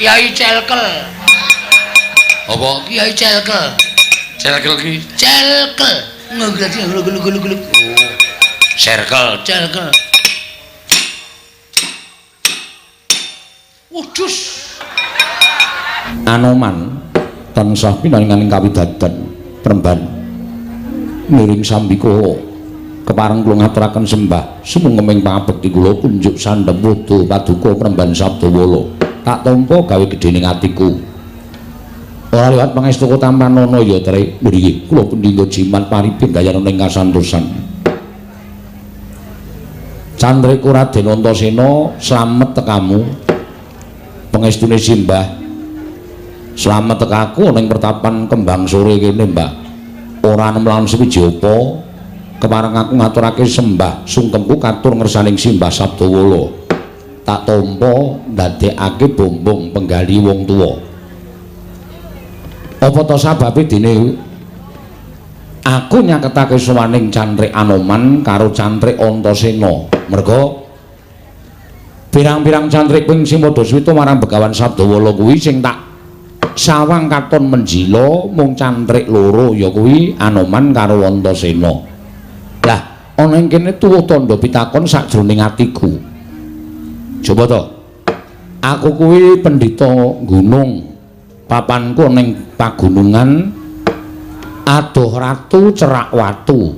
Kiai Celkel. Apa? Kiai Celkel. Celkel ki? Celkel. Ngeglek gluk gluk gluk. Circle. Celkel. Wedhus. Anoman tansah pinaringan kawidadan Premban niring sambikala kepareng kula ngaturaken sembah sumungkeming pangabekti kula kunjuk sandhem wuda paduka Premban Sabdawala tak tampa gawe gedhening atiku ora liwat pangestu tampanana ya Trik mriki kula pendhingga jimat paripin gayana ing kasantosan candriku Raden Antasena slamet tekamu pangestune simbah slamet tekaku ning pertapan Kembang Sore kene Mbah ora nemlawan sewiji apa kepareng aku ngaturake sembah sungkemku katur ngersaning simbah Sabdawala tak tampa ndadekake bombong penggali wong tuwa apa ta sababe dene aku nyaketake sowaning cantrik Anoman karo cantrik Antasena merga pirang-pirang cantrik kuwi sing padha suwita marang Begawan Sabdawala kuwi sing tak sawang katon menjila mung cantrik loro ya kuwi Anoman karo Antasena. Lah ana ing kene tuwuh tandha pitakon sakjroning atiku. Coba to. Aku kuwi pendhita gunung. Papanku ana ing pagunungan adoh ratu cerak watu.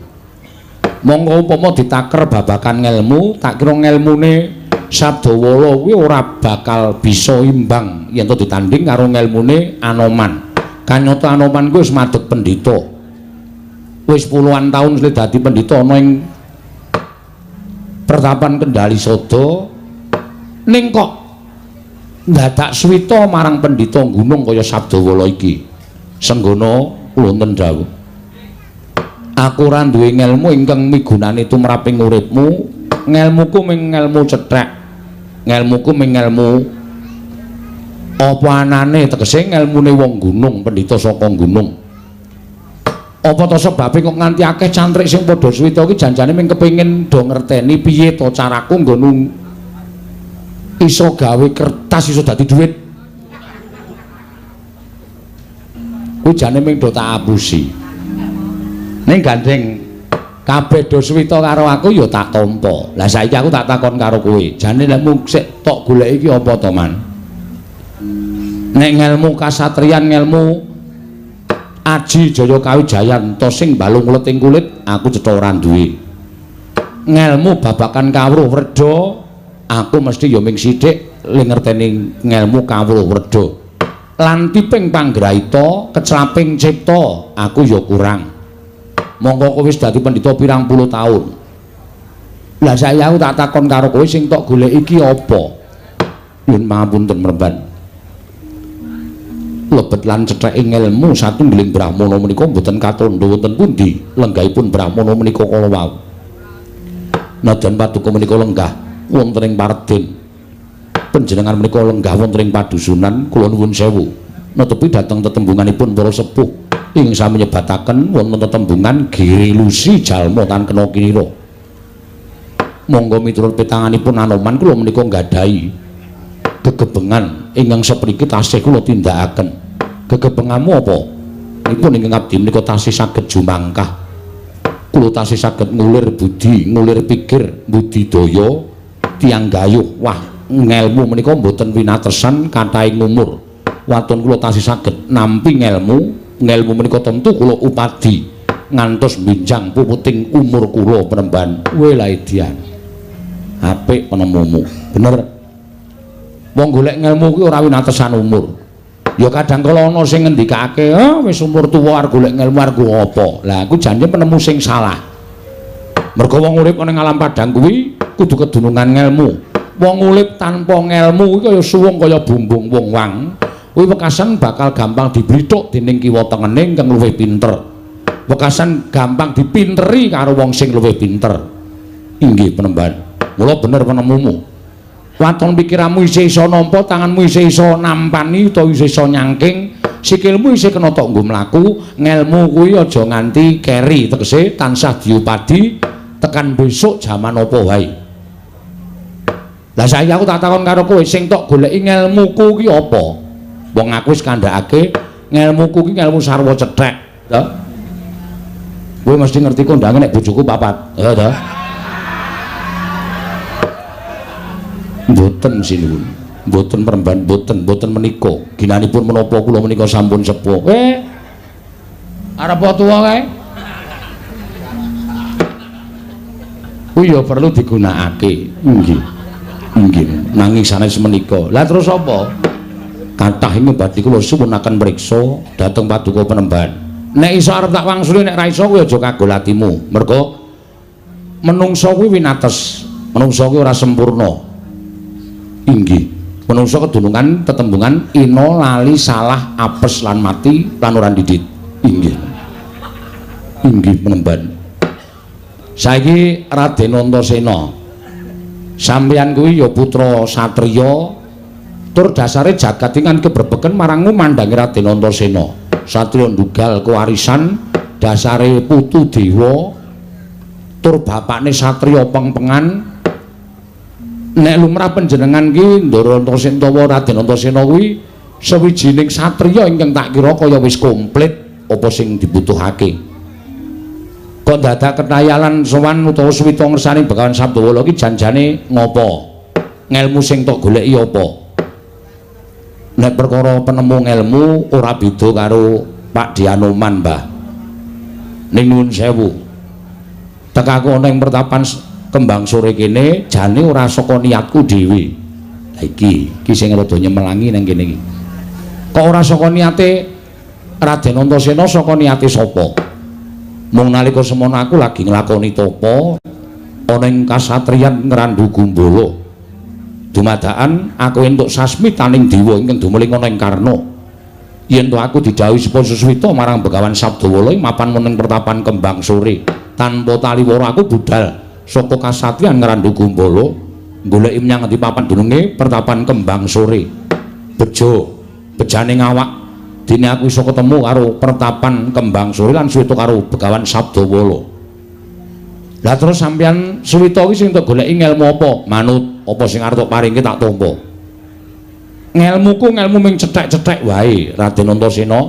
Monggo upama ditaker babakan ngelmu, tak kira ngelmune Sabdawala kuwi ora bakal bisa imbang yen to ditanding karo ngelmune Anoman. Kanyata Anoman kuwi wis madeg pendhita. Wis puluhan taun suwe dadi pendhita ana ing pertapan Kendali Sada ning kok ndadak suwita marang pendhita gunung kaya Sabdawala iki. Senggono wonten dawuh. Aku ora duwe ngelmu ingkang migunani tumraping uripmu. Ngelmuku ming ngelmu cethek. Ngelmuku ming ngelmu apa anane tegese ngelmune wong gunung, pendhita saka gunung. Apa ta sebabe kok nganti akeh cantrik sing padha suwita iki janjane ming kepengin do ngerteni piye to caraku nggon iso gawe kertas iso dadi dhuwit. Kuwi jane ming do tak apusi. Ning gandeng kabeh do suwita karo aku ya tak tampa. Lah saiki aku tak takon karo kowe. Jane lek mung sik tok goleki iki apa to, Man? Nek ngelmu kasatriyan, ngelmu aji jaya kawijayan sing balung leting kulit, aku cetha ora duwe. Ngelmu babakan kawruh wredha, aku mesti ya ming sithik le ngerteni ngelmu kawruh wredha. Lan tiping panggraita, keclaping cipta, aku ya kurang. Monggo kowe wis dadi pendhita pirang puluh taun. Lah saiki aku tak takon karo kowe sing tok golek iki apa? Nyuwun pangapunten Mremban. Lebet lan cetheke ngelmu satunggiling brahmana menika mboten katandha wonten pundi lenggahipun brahmana menika kala wau. Nadyan paduka menika lenggah wonten ing Parden. Panjenengan menika lenggah wonten ing padusunan kula nuwun sewu. Netepi dhateng tetembunganipun para sepuh ing sami nyebataken wonten tetembungan Girilusi jalma tan kena kinira. Monggo miturut petanganipun Anoman kula menika nggadahi gegebengan ingkang sepriki tasih kula tindakaken. Gegebenganmu apa? Nipun ingkang abdi menika tasih saged jumangkah. Kula tasih saged ngulir budi, ngulir pikir, budidaya tiyang gayuh. Wah, ngelmu menika mboten winatesan kathahing umur. Waton kula tasih saged nampi ngelmu. Ngelmu menika tentu kula upadi ngantos binjang puputing umur kula Premban. Welaidian. Apik penemumu. Bener. Wong golek ngelmu kuwi ora winatesan umur. Ya kadang kala ana sing ngendikake, "Ah, wis umur tuwa arep golek ngelmu arep apa?" Lah aku janji penemu sing salah. Mergo wong urip ana ing alam padang kuwi kudu kedunungan ngelmu. Wong urip tanpa ngelmu kuwi kaya suwung kaya bumbung wong wang. Kuwi wekasan bakal gampang diblithuk dening kiwa tengene ingkang luwih pinter. Wekasan gampang dipinteri karo wong sing luwih pinter. Inggih Penemban. Mula bener penemumu. Waton pikiranmu isih iso nampa, tanganmu isih iso nampani utawa isih iso nyangking, sikilmu isih kena tok nggo mlaku, ngelmu kuwi aja nganti keri, tegese tansah diupadi tekan besok jaman apa wae. Lah saiki aku tak takon karo kowe, sing tok goleki ngelmuku ki apa? Wong aku wis kandhakake ngelmuku ki ngelmu sarwa cethek, to. Kowe mesti ngerti kondange nek bojoku papat, ya to. Mboten sinuwun. Mboten peremban, mboten, mboten menika. Ginanipun menapa kula menika sampun sepuh. Arep tuwa kae. Kuwi ya perlu digunakake. Nggih. Nggih, nanging sanes menika. Lah terus apa? Kathah ing badhe kula suwunaken mriksa dhateng paduka Penemban. Nek iso arep tak wangsuli, nek ra iso kuwi aja kagol atimu. Mergo menungsa kuwi winates, menungsa kuwi ora sempurna. Inggih, menungsa kedunungan tetembungan ina lali salah apes lan mati lan ora ndidit. Inggih. Inggih Penemban. Saiki Raden Antasena, sampeyan kuwi ya putra satriya tur dasare jagat iki kan kebrebeken marang ngumandangi Raden Antasena. Satriya ndugal kewarisan dasare putu dewa tur bapakne satriya pengpengan. Nek lumrah panjenengan ki Ndara Antasena utawa Raden Antasena kuwi sawijining satriya ingkang tak kira kaya wis komplit apa sing dibutuhake. Kok dadak ketayalan sowan utawa suwita ngersani Begawan Sabdawala ki janjane ngopo? Ngelmu sing tok goleki apa? Nek perkara penemu ngelmu ora beda karo Pak Dianoman, Mbah. Ning nuwun sewu. Tekaku ana ing pertapan Kembang Sore kene jane ora saka niatku dhewe. Lah iki, iki sing rada nyemelangi nang kene iki. Kok ora saka niate Raden Antasena, saka niate sapa? Mung nalika semono aku lagi nglakoni tapa ana ing kasatriyan Ngrandu Gumbala. Dumadakan aku entuk sasmitaning dewa ingkang dumeling ana ing Karna. Yen to aku didhawuhi sapa suswita marang Begawan Sabdawala ing mapan meneng pertapan Kembang Sore. Tanpa taliwara aku budal saka kasatriyan Ngrandu Gumbala goleki menyang ngendi papan dununge pertapan Kembang Sore. Bejo, bejane ngawak dene aku iso ketemu karo pertapan Kembang Sore lan suwita karo Begawan Sabdawala. Lah terus sampeyan suwita iki sing tok goleki ngelmu apa? Manut apa sing arep tok paringke tak tampa. Ngelmuku ngelmu ming cethek-cethek wae Raden Antasena.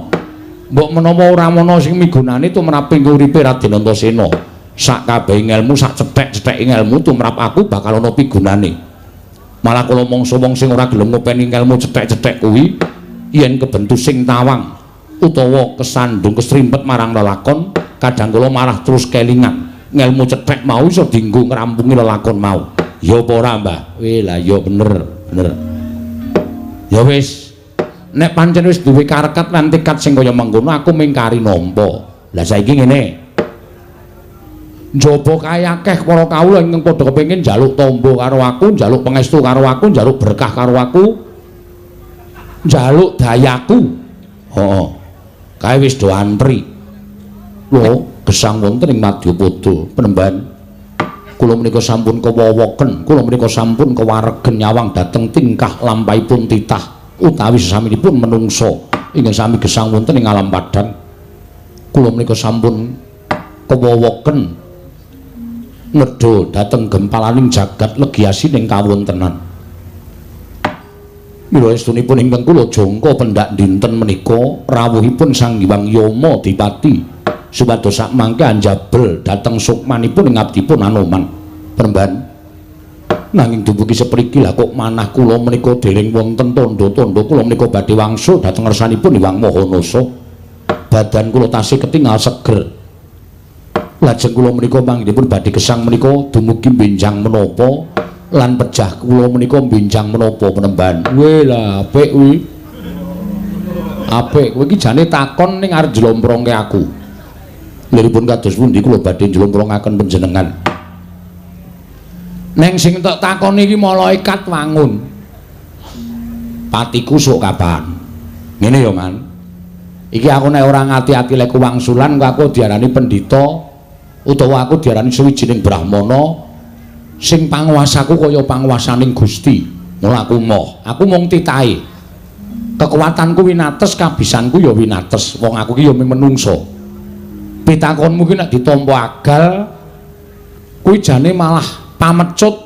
Mbok menawa ora ana sing migunani tumrap ing uripe Raden Antasena. Sak kabehe ngelmu, sak cethek-cetheke ngelmu tumrap aku bakal ana pigunane. Malah kula mangsa wong sing ora gelem ngopeni ngelmu cethek-cethek kuwi yen kebentu sing tawang utawa kesandung kesrimpet marang lelakon, kadang kula marah terus kelingan ngelmu cethek mau iso dienggo ngrampungi lelakon mau. Ya apa ora, Mbah? Weh lah ya bener, bener. Ya wis, nek pancen wis duwe karekat lan tekad sing kaya mengkono aku mingkari nampa. Lah saiki ngene. Njaba kae akeh para kawula ingkang padha kepengin njaluk tamba karo aku, njaluk pangestu karo aku, njaluk berkah karo aku, njaluk dayaku. Heeh. Kae wis do antri. Lho, gesang wonten ing Madyapada Penemban. Kula menika sampun kewowoken, kula menika sampun kewaregen nyawang dhateng tingkah lampahipun titah utawi sesaminipun menungsa ingkang sami gesang wonten ing alam padhang. Kula menika sampun kewowoken nedha dhateng gempalaning jagat legi asining kawontenan. Mila estunipun ingkang kula jangka pendak dinten menika rawuhipun Sang Hyang Yama Dipati supados sakmangke anjabel dhateng sukmanipun ing abdipun Anoman. Penemban. Nanging dumugi sepriki lah kok manah kula menika dereng wonten tandha-tandha kula menika badhe wangsul dhateng ngersanipun Hyang Maha Nasa. Badan kula tasih ketingal seger. Lajeng kula menika manggenipun badhe gesang menika dumugi benjang menapa lan pejah kula menika benjang menapa Penemban. Weh lah apik kuwi. Apik kowe iki jane takon ning arep njlomprongke aku. Liripun kados pundi kula badhe njlomprongaken panjenengan. Neng sing tok takoni iki malaikat wangun. Patiku sok kapan? Ngene ya, Man. Iki aku nek ora ngati-ati lek wangsulan aku diarani pendhita utawa aku diarani sawijining brahmana sing panguwasaku kaya panguwasaning Gusti. Mula aku moh, aku mung titahe. Kekuatanku winates, kabisanku ya winates. Wong aku ki ya mung menungsa. Pitakonmu ki nek ditampa agal kuwi jane malah pamecut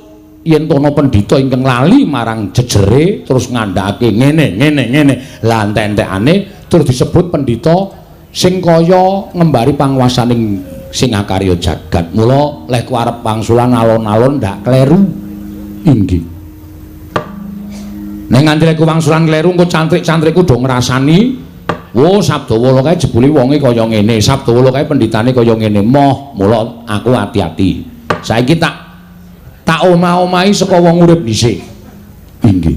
Yen to ana pendhita ingkang lali marang jejere terus ngandhakake ngene ngene ngene, lah entek-entekane terus disebut pendhita sing kaya ngembari panguwasaning sing akarya jagat. Mula leh ku arep wangsulan alon-alon ndak kleru. Inggih. Nek nganti lek wangsulan kleru engko cantrik-cantrikku do ngrasani, wo Sabdawala kae jebule wonge kaya ngene, Sabdawala kae pendhitane kaya ngene. Moh, mula aku ati-ati. Saiki tak omah-omahi saka wong urip dhisik. Inggih.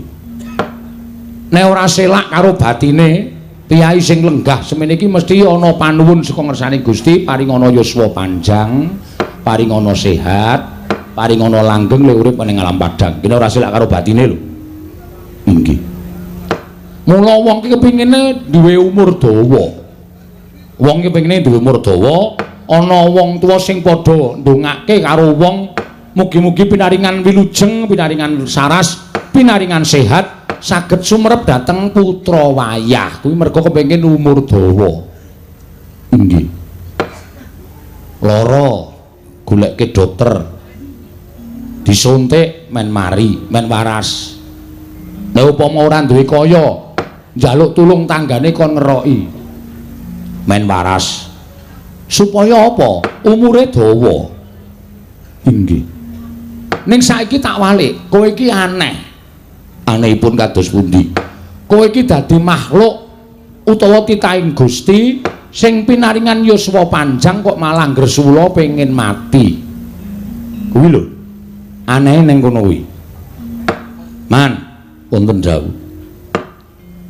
Nek ora selak karo batine, piyai sing lenggah semene iki mesti ana panuwun saka ngersane Gusti, paringana yuswa panjang, paringana sehat, paringana langgeng le urip ning alam padang. Kene ora selak karo batine lho. Inggih. Mula wong ki kepingine duwe umur dawa. Wong ki kepingine duwe umur dawa, ana wong tuwa sing padha ndongake karo wong mugi-mugi pinaringan wilujeng, pinaringan saras, pinaringan sehat, saged sumerep dhateng putra wayah. Kuwi merga kepengin umur dawa. Inggih. Lara goleke dokter. Disuntik men mari, men waras. Nek upama ora duwe kaya, njaluk tulung tanggane kon ngeroki. Men waras. Supaya apa? Umure dawa. Inggih. Ning saiki tak walik, kowe iki aneh. Anehipun kados pundi? Kowe iki dadi makhluk utawa titahing Gusti sing pinaringan yuswa panjang kok malah ngresula pengin mati. Kuwi lho. Anehe ning kono kuwi. Man, wonten dawuh.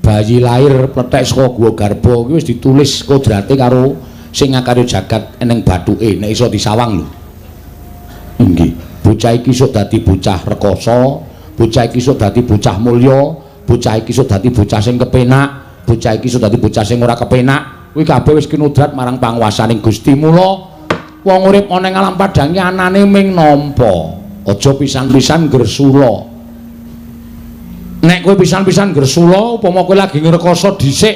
Bayi lahir plethek saka gua garba kuwi wis ditulis kodrate karo sing ngakarya jagat eneng bathuke nek iso disawang lho. Inggih. Bocah iki iso dadi bocah rekoso, bocah iki iso dadi bocah mulya, bocah iki iso dadi bocah sing kepenak, bocah iki iso dadi bocah sing ora kepenak. Kuwi kabeh wis kinodrat marang panguwasaning Gusti. Mula wong urip ana ing alam padang iki anane ming nampa. Aja pisan-pisan gresula. Nek kowe pisan-pisan gresula, upama kowe lagi ngrekoso dhisik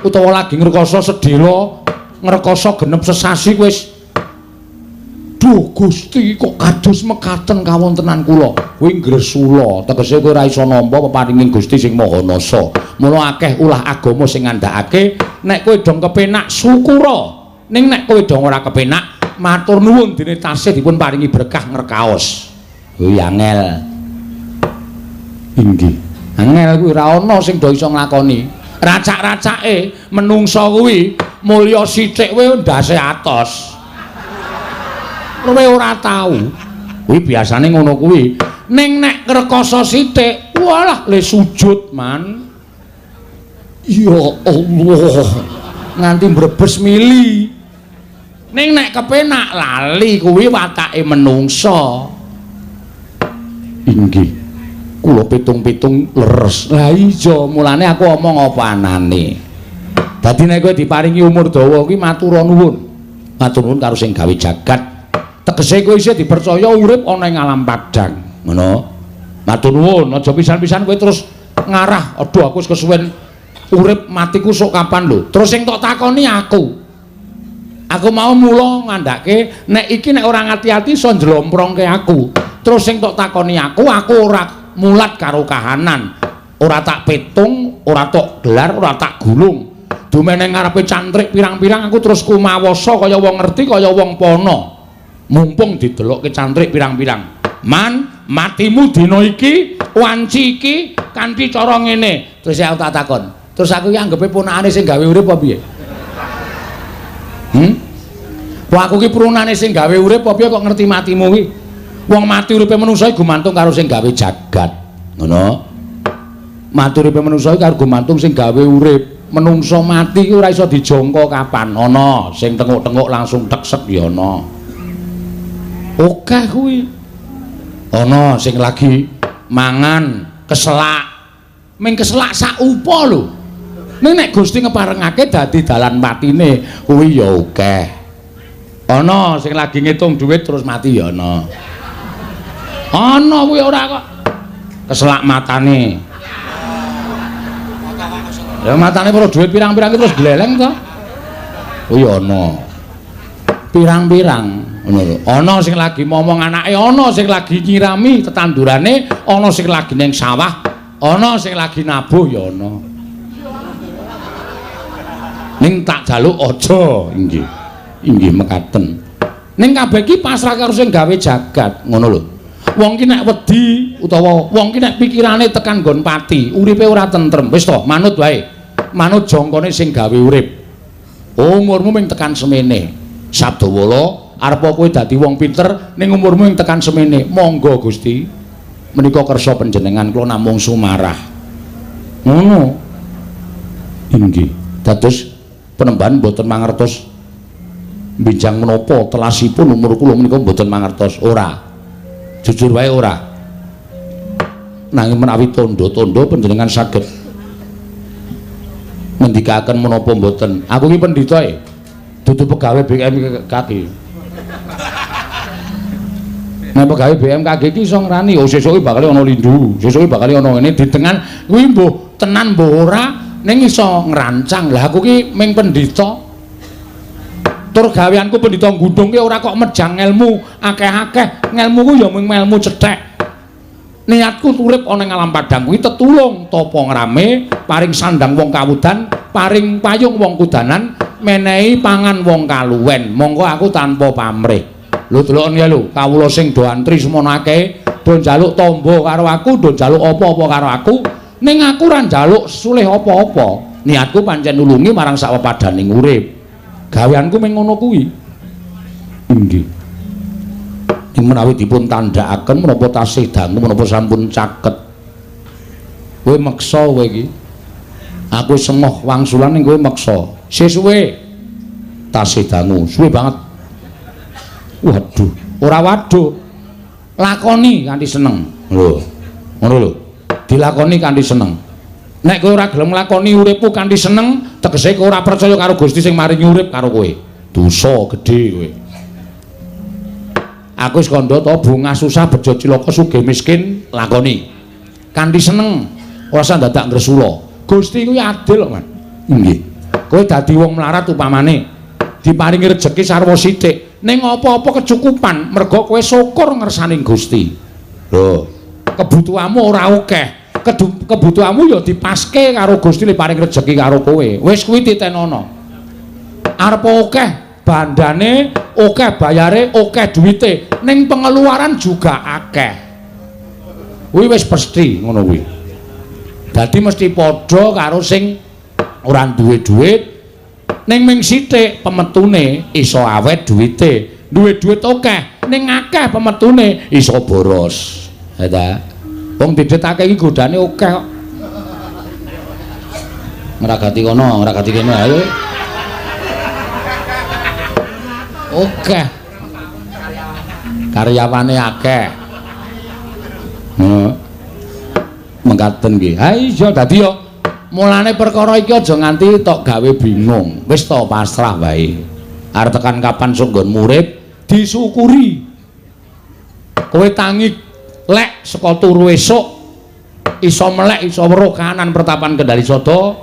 utawa lagi ngrekoso sedhela, ngrekoso genep sesasi wis duh Gusti kok kados mekaten kawontenan kula. Kuwi ngresula, tegese kowe ora iso nampa peparinging Gusti sing Maha Nasa. Mula akeh ulah agama sing ngandhakake nek kowe dong kepenak syukura. Ning nek kowe dong ora kepenak matur nuwun dene tasih dipun paringi berkah ngrekaos. Kuwi angel. Inggih. Angel kuwi ora ana sing do iso nglakoni. Racak-racake menungsa kuwi mulya sithik kowe ndase atos. Kowe ora tau. Kuwi biasane ngono kuwi. Ning nek ngrekoso sithik, walah le sujud man. Ya Allah. Nganti mbrebes mili. Ning nek kepenak lali kuwi watake menungsa. Inggih. Kula pitung-pitung leres. Lah iya, mulane aku omong apa anane. Dadi nek kowe diparingi umur dawa kuwi matur nuwun. Matur nuwun karo sing gawe jagat. Tegese kowe isih dipercaya urip ana ing alam padang. Ngono. Matur nuwun, aja pisan-pisan kowe terus ngarah, aduh aku wis kesuwen urip matiku sok kapan lho. Terus sing tok takoni aku. Aku mau mula ngandhake nek iki nek ora ngati-ati iso njlomprongke aku. Terus sing tok takoni aku, aku ora mulat karo kahanan. Ora tak petung, ora tok gelar, ora tak gulung. Dumene ngarepe cantrik pirang-pirang aku terus kumawasa kaya wong ngerti kaya wong pono. Mumpung didelokke cantrik pirang-pirang. Man, matimu dina iki, wanci iki kanthi cara ngene. Terus aku tak takon. Terus aku iki anggepe ponakane sing gawe urip apa piye? Wah aku ki prunane sing gawe urip apa piye kok ngerti matimu ki? Wong mati uripe manungsa iki gumantung karo sing gawe jagat. Ngono. Mati uripe manungsa iki karo gumantung sing gawe urip. Menungsa mati ki ora iso dijangka kapan. Ana sing tenguk-tenguk langsung teksek ya ana. Akeh kuwi. Ana sing lagi mangan keselak. Ming keselak sak upa lho. Ning nek Gusti ngeparengake dadi dalan matine kuwi ya akeh. Ana sing lagi ngitung duit terus mati ya ana. Ana kuwi ora kok keselak matane. Ya matane perlu duit pirang-pirang terus gleleng to. Kuwi ana. Pirang-pirang ngono lho. Ana sing lagi momong anake, ana sing lagi nyirami tetandurane, ana sing lagi ning sawah, ana sing lagi nabuh ya ana. Ning tak jaluk aja, inggih. Inggih mekaten. Ning kabeh iki pasrah karo sing gawe jagat, ngono lho. Wong ki nek wedi utawa wong ki nek pikirane tekan nggon pati, uripe ora tentrem. Wis to, manut wae. Manut jangkane sing gawe urip. Umurmu ming tekan semene. Sabdawala, arepa kowe dadi wong pinter ning umurmu ming tekan semene. Monggo Gusti. Menika kersa panjenengan kula namung sumarah. Ngono. Inggih. Dados penemban mboten mangertos binjang menapa telasipun umur kula menika mboten mangertos. Ora. Jujur wae ora. Nanging menawi tandha-tandha panjenengan saged ngendikaken menapa mboten. Aku iki pendhita e. Dudu pegawe BMKG. Nek pegawe BMKG iki iso ngrani, oh sesuk iki bakal ana lindu, sesuk iki bakal ana ngene ditengan kuwi mbuh tenan mbuh ora ning iso ngrancang. Lah aku ki ming pendhita. Tur gaweanku pendhita gundung ki ora kok mejang ngelmu akeh-akeh, ngelmuku ya mung ngelmu cethek. Niatku urip ana ing alam padang kuwi tetulung tapa ngrame, paring sandang wong kawudan, paring payung wong kudanan, menehi pangan wong kaluwen. Monggo aku tanpa pamrih. Lho deloken ya lho, kawula sing do antri semono akeh, do njaluk tamba karo aku, do njaluk apa-apa karo aku, ning aku ora njaluk sulih apa-apa. Niatku pancen nulungi marang sak pepadaning urip. Gaweanku mung ngono kuwi. Inggih. Ing menawi dipun tandhakaken menapa tasih dangu menapa sampun caket. Kowe meksa kowe iki. Aku semoh wangsulan ning kowe meksa. Sesuwe tasih dangu, suwe banget. Waduh, ora waduh. Lakoni kanthi seneng. Lho. Ngono lho. Dilakoni kanthi seneng. Nek kowe ora gelem nglakoni uripmu kanthi seneng, tegese kowe ora percaya karo Gusti sing maringi urip karo kowe. Dosa gedhe kowe. Aku wis kandha to bungah susah bejo cilaka sugih miskin lakoni. Kanthi seneng, ora usah dadak ngresula. Gusti kuwi adil kok, Mas. Nggih. Kowe dadi wong melarat upamane, diparingi rejeki sarwa sithik, ning apa-apa kecukupan mergo kowe syukur ngersani Gusti. Lho, kebutuhanmu ora akeh. Kebutuhanmu ya dipaske karo Gusti li paring rejeki karo kowe. Wis kuwi titenono. Arep akeh bandane, akeh bayare, akeh duwite, ning pengeluaran juga akeh. Kuwi wis pasti ngono kuwi. Dadi mesti padha karo sing ora duwe duit, ning ming sithik pemetune iso awet duwite. Duwe duit akeh, ning akeh pemetune iso boros. Ha ta? Wong didhetake iki godane akeh kok. Ngragati kono, ngragati kene ayo. Akeh. Karyawane akeh. Heeh. Mengkaten nggih. Ha iya dadi yo mulane perkara iki aja nganti tok gawe bingung. Wis to pasrah wae. Arep tekan kapan sok nggonmu urip disyukuri. Kowe tangi lek saka turu esuk iso melek iso weruh kahanan pertapan Kendali Sada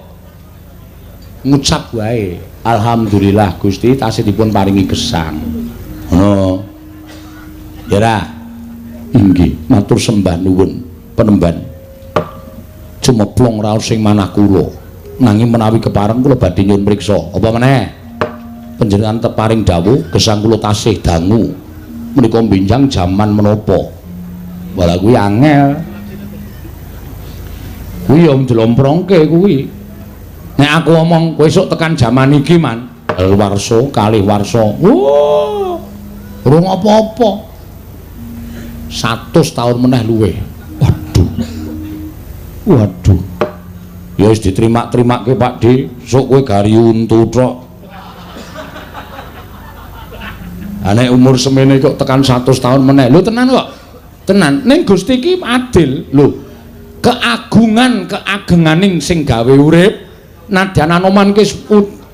ngucap wae alhamdulillah Gusti tasih dipun paringi gesang. Ngono. Ya ra? Inggih, matur sembah nuwun penemban. Cumeplung raos sing manah kula. Nanging menawi kepareng kula badhe nyuwun priksa. Apa meneh? Panjenengan teparing dawuh gesang kula tasih dangu. Menika benjang jaman menapa? Walah kuwi angel. Kuwi ya njlomprongke kuwi. Nek aku omong kowe esuk tekan jaman iki, Man. Warsa kalih warsa. Wah. Urung apa-apa. 100 tahun meneh luwih. Waduh. Waduh. Ya wis diterima-terimake Pak D, sok kowe gari untu tok. Ha nek umur semene kok tekan 100 tahun meneh. Lho tenan kok. Tenan. Ning Gusti iki adil. Lho, keagungan keagenganing sing gawe urip nadyan Anoman ki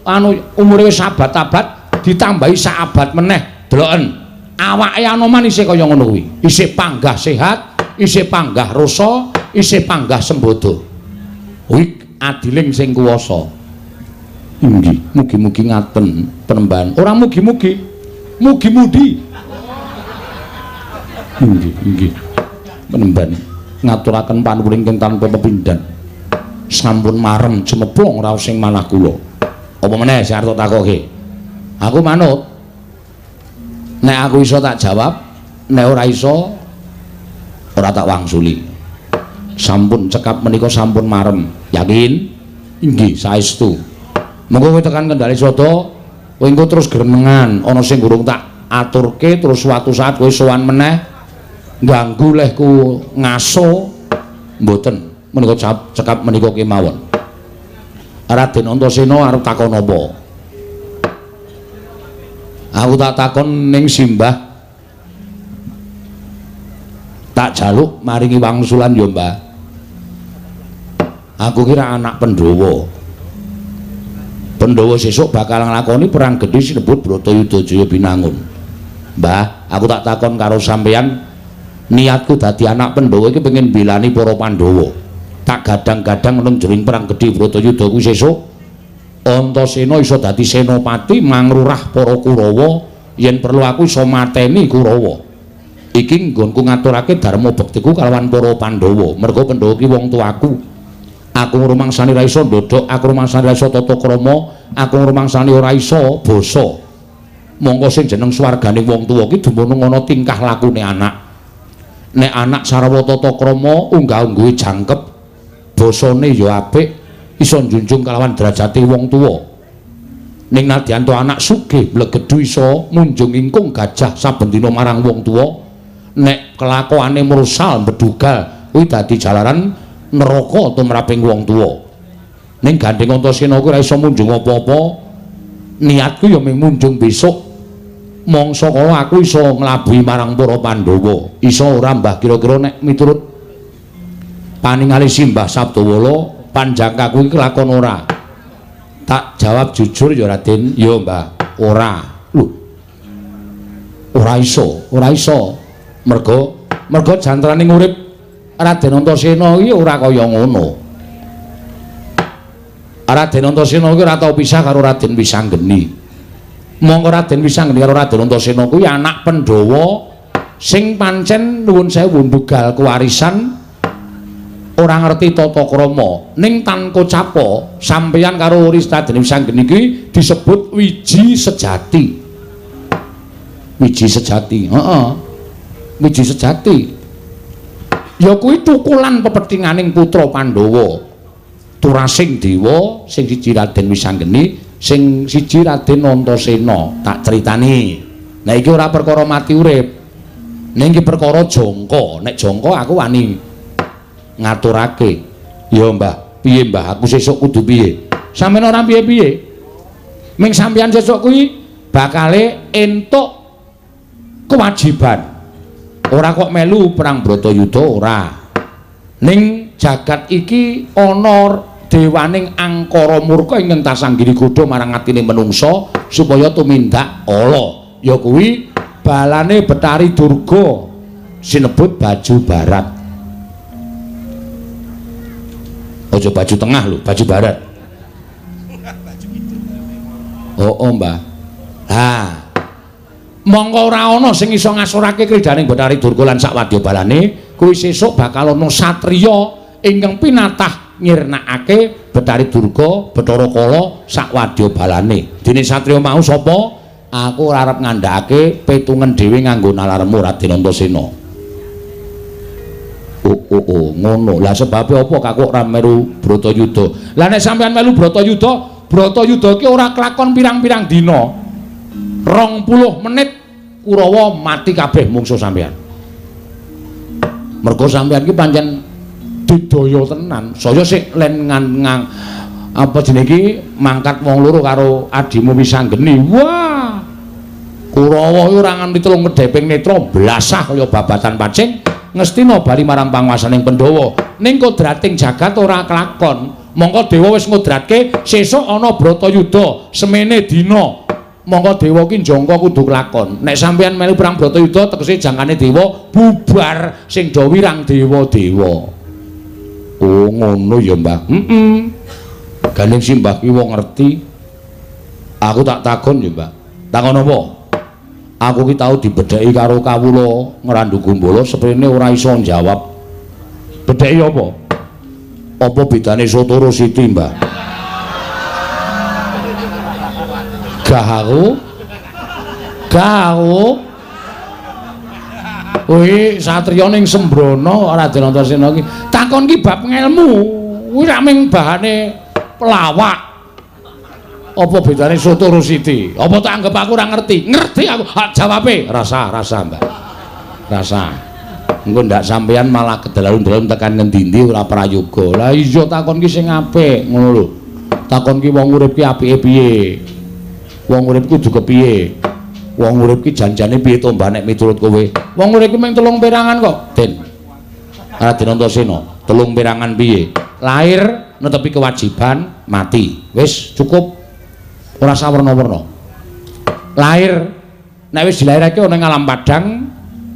anu umure wis abad-abad ditambahi sak abad meneh. Deloken. Awake Anoman isih kaya ngono kuwi. Isih panggah sehat, isih panggah rasa, isih panggah sembodo. Kuwi adiling sing kuwasa. Inggih, mugi-mugi ngaten penemban. Ora mugi-mugi. Mugi-mudi. Inggih, inggih. Penemban ngaturaken panuwun ingkang tanpa pepindhan. Sampun marem cemeplong raos ing manah kula. Apa meneh sing arep takoke? Aku manut. Nek aku iso tak jawab, nek ora iso ora tak wangsuli. Sampun cekap menika sampun marem. Yakin? Inggih, saestu. Mengko kowe tekan Kendali Sada, kowe engko terus grenengan, ana sing gurung tak aturke terus suatu saat kowe sowan meneh ganggu lehku ngaso mboten. Menika cekap menika kemawon. Raden Antasena arep takon apa? Aku tak takon ning simbah. Tak jaluk maringi wangsulan ya, Mbah. Aku kira anak Pandhawa. Pandhawa sesuk bakal nglakoni perang gedhe sinebut Bratayuda Jaya Binangun. Mbah, aku tak takon karo sampeyan, niatku dadi anak Pandhawa iki pengen bilani para Pandhawa. Tak gadang-gadang nang jroning perang gedhe Bratayuda kuwi sesuk Antasena iso dadi senopati mangrurah para Kurawa, yen perlu aku iso mateni Kurawa. Iki nggonku ngaturake dharma bektiku kalawan para Pandhawa. Merga Pandhawa ki wong tuaku. Aku ngrumangsani ra iso ndodhok, aku ngrumangsani ra iso tata krama, aku ngrumangsani ora iso basa. Mongko sing jeneng swargane wong tuwa ki dumunung ana tingkah lakune anak. Nek anak sarwa tata krama unggah-ungguhe jangkep, basane ya apik, iso njunjung kalawan derajate wong tuwa. Ning nadyan to anak sugih mblegedhu iso munjung ingkung gajah saben dina marang wong tuwa, nek kelakuane mrusal mbedugal kuwi dadi jalaran neraka tumraping wong tuwa. Ning gandeng Antasena kuwi ora iso munjung apa-apa. Niatku ya mung munjung besok mangsa kala aku iso nglabuhi marang para Pandhawa. Iso ora Mbah kira-kira nek miturut paningali Simbah Sabdawala panjangkaku iki kelakon ora? Tak jawab jujur ya Raden, ya Mbah, ora. Lho. Ora iso, ora iso. Merga merga jantraning urip Raden Antasena iki ora kaya ngono. Raden Antasena iki ora tau pisah karo Raden Wisanggeni. Mongko Raden Wisanggeni karo Raden Antasena kuwi anak Pandhawa sing pancen nuwun sewu ndugal kewarisan, ora ngerti tata krama. Ning tanpa capa sampeyan karo Raden Wisanggeni iki disebut wiji sejati. Wiji sejati, heeh. Wiji sejati. Ya kuwi tukulan pepethinganing putra Pandhawa. Turasing dewa sing siji Raden Wisanggeni, sing siji Raden Antasena. Tak critani. Nah iki ora perkara mati urip. Ning iki perkara jangka. Nek jangka aku wani ngaturake. Ya Mbah, piye Mbah? Aku sesuk kudu piye? Sampeyan ora piye-piye. Ming sampeyan sesuk kuwi bakale entuk kewajiban. Ora kok melu perang Bratayuda ora. Ning jagat iki ana dewaning angkara murka ingkang tasanggiri godha marang atine menungsa supaya tumindak ala. Ya kuwi balane Betari Durga sinebut baju barat. Aja baju tengah lho, baju barat. Oh, oh Mbah. Lah, mongko ora ana sing iso ngasorake kridaning Bathari Durga lan sak wadya balane, kuwi sesuk bakal ana satriya ingkang pinatah ngirnakake Bathari Durga, Bathara Kala sak wadya balane. Dene satriya mau sapa? Aku ora arep ngandhakake petungen dhewe nganggo nalarmu Raden Antasena. Oh, oh, oh, ngono. Lah sebabe apa kakok ora melu Bratayuda? Lah nek sampeyan melu Bratayuda, Bratayuda ki ora kelakon pirang-pirang dina. 20 menit Kurawa mati kabeh mungsuh sampeyan. Mergo sampeyan ki pancen didaya tenan. Saya sik len ngang apa jenenge iki mangkat wong loro karo adimu Wisanggeni. Wah. Kurawa iki ora nganti telung kedheping netra blasah kaya babatan pacing ngestina bali marang panguwasaning Pandhawa. Ning kodrating jagat ora kelakon. Mongko dewa wis ngudratke sesuk ana Bratayuda semene dina. Mongko dewa ki njangka kudu kelakon. Nek sampeyan melu perang Bratayuda tegese jangkane dewa bubar sing do wirang dewa-dewa. Oh ngono ya Mbah. Heeh. Gandeng simbah ki wong ngerti. Aku tak takon ya Mbah. Takon apa? Aku ki tau dibedheki karo kawula Ngrandu Gumbala seprene ora iso njawab. Bedheki apa? Apa bedane soto karo siti, Mbah? Gah aku. Gah aku. Kuwi satriya ning Sembrono Raden Antasena ki. Takon ki bab ngelmu. Kuwi rak ming bahane pelawak. Apa bedane soto karo siti? Apa tak anggap aku ora ngerti? Ngerti aku. Hak jawabe. Rasa, rasa, Mbah. Rasa. Engko ndak sampeyan malah kedalu-dalu tekan ngendi-endi ora prayoga. Lah iya takon ki sing apik, ngono lho. Takon ki wong urip ki apike piye? Wong urip kudu kepiye? Wong urip ki janjane piye to, Mbah, nek miturut kowe? Wong urip ki mung 3 perangan kok, Den. Raden Antasena, 3 perangan piye? Lahir netepi kewajiban, mati. Wis cukup. Ora sawerna-werna. Lahir nek wis dilairake ana ing alam padang,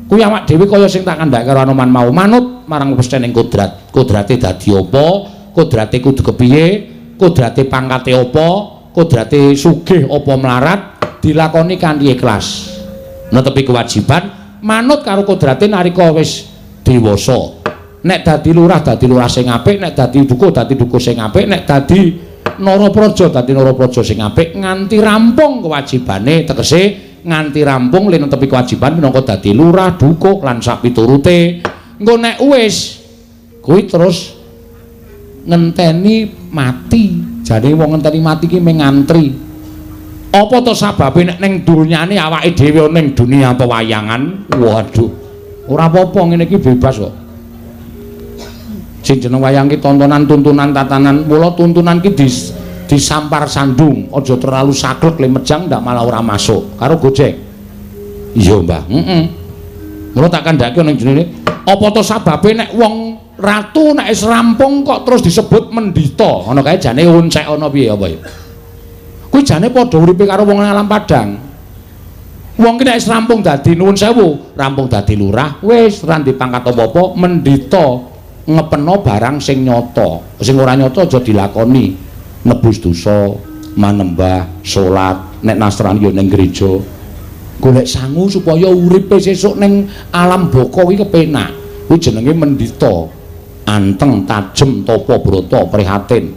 kuwi awak dhewe kaya sing tak kandhake karo Anoman mau, manut marang pestening kodrat. Kodrate dadi apa? Kodrate kudu kepiye? Kodrate pangkate apa? Kodrate sugih apa melarat? Dilakoni kanthi ikhlas. Netepi kewajiban, manut karo kodrate nalika wis dewasa. Nek dadi lurah sing apik, nek dadi dukuh dadi dukuh sing apik, nek dadi narapraja dadi narapraja sing apik, nganti rampung kewajibane, tegese nganti rampung le netepi kewajiban minangka dadi lurah, dukuh lan sak piturute. Engko nek wis kuwi terus ngenteni mati. Jane wong ngenteni mati ki mung ngantri. Apa to sababe nek ning dunyane awake dhewe ning dunia pewayangan? Waduh. Ora apa-apa ngene iki bebas kok. Sing jeneng wayang ki tontonan, tuntunan, tatanan. Mula tuntunan ki disampar sandung, aja terlalu saklek le mejang ndak malah ora masuk. Karo Gojek. Iya, Mbah. Heeh. Mula tak kandhake ning jenenge, apa to sababe nek wong ratu nek wis rampung kok terus disebut mendita? Ngono kae jane oncek ana piye apa ya? Kuwi jane padha uripe karo wong alam padang. Wong ki nek wis rampung dadi nuwun sewu, rampung dadi lurah, wis ora dipangkat apa-apa, mendita ngepeno barang sing nyata. Sing ora nyata aja dilakoni. Nebus dosa, manembah, salat, nek Nasrani ya ning gereja. Golek sangu supaya uripe sesuk ning alam baka kuwi kepenak. Kuwi jenenge mendita. Anteng, tajem, tapa brata, prihatin.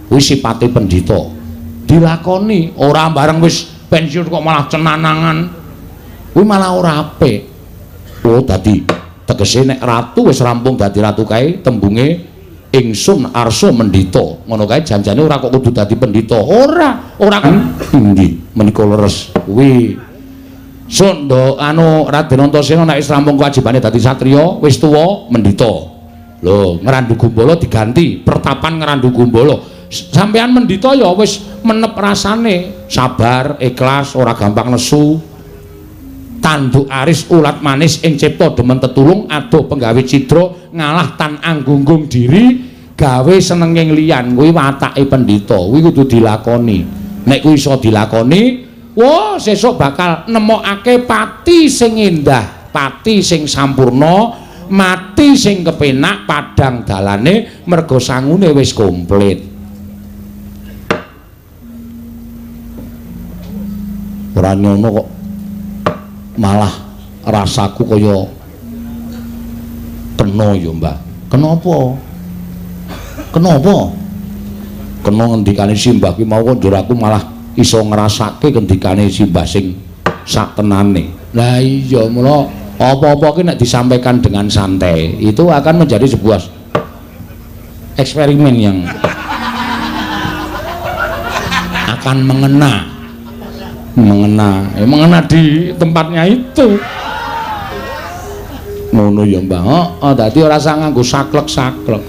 Kuwi sipate pendhita. Dilakoni ora bareng wis pensiun kok malah cenanangan. Kuwi malah ora apik. Oh, dadi tegese nek ratu wis rampung dadi ratu kae tembunge ingsun arsa mendita. Ngono kae janjane ora kok kudu dadi pendhita. Ora, ora inggih menika leres. Kuwi Sunda anu Raden Antasena nek wis rampung kewajibane dadi satriya, wis tuwa mendita. Lho, Ngrandu Gumbala diganti pertapan Ngrandu Gumbala. Sampeyan mendita ya wis menep rasane, sabar, ikhlas, ora gampang nesu. Tanduk aris ulat manis ing cipta demen tetulung adoh penggawe cidra ngalah tan anggunggung diri gawe senenging liyan. Kuwi watake pendhita, kuwi kudu dilakoni. Nek kuwi iso dilakoni, wah sesuk bakal nemokake pati sing endah, pati sing sampurna, mati sing kepenak padhang dalane merga sangune wis komplit. Ora nyono kok malah rasaku kaya kena ya, Mbah. Kenapa? Kenapa? Kena ngendikane simbah ki mau kok njur aku malah iso ngrasake ngendikane simbah sing sak tenane. Lah iya, mula apa-apa ki nek disampaikan dengan santai itu akan menjadi sebuah eksperimen yang akan mengena. Mengena, ya mengena di tempatnya itu. Ngono ya, Mbah. Heeh, dadi ora usah nganggo saklek-saklek.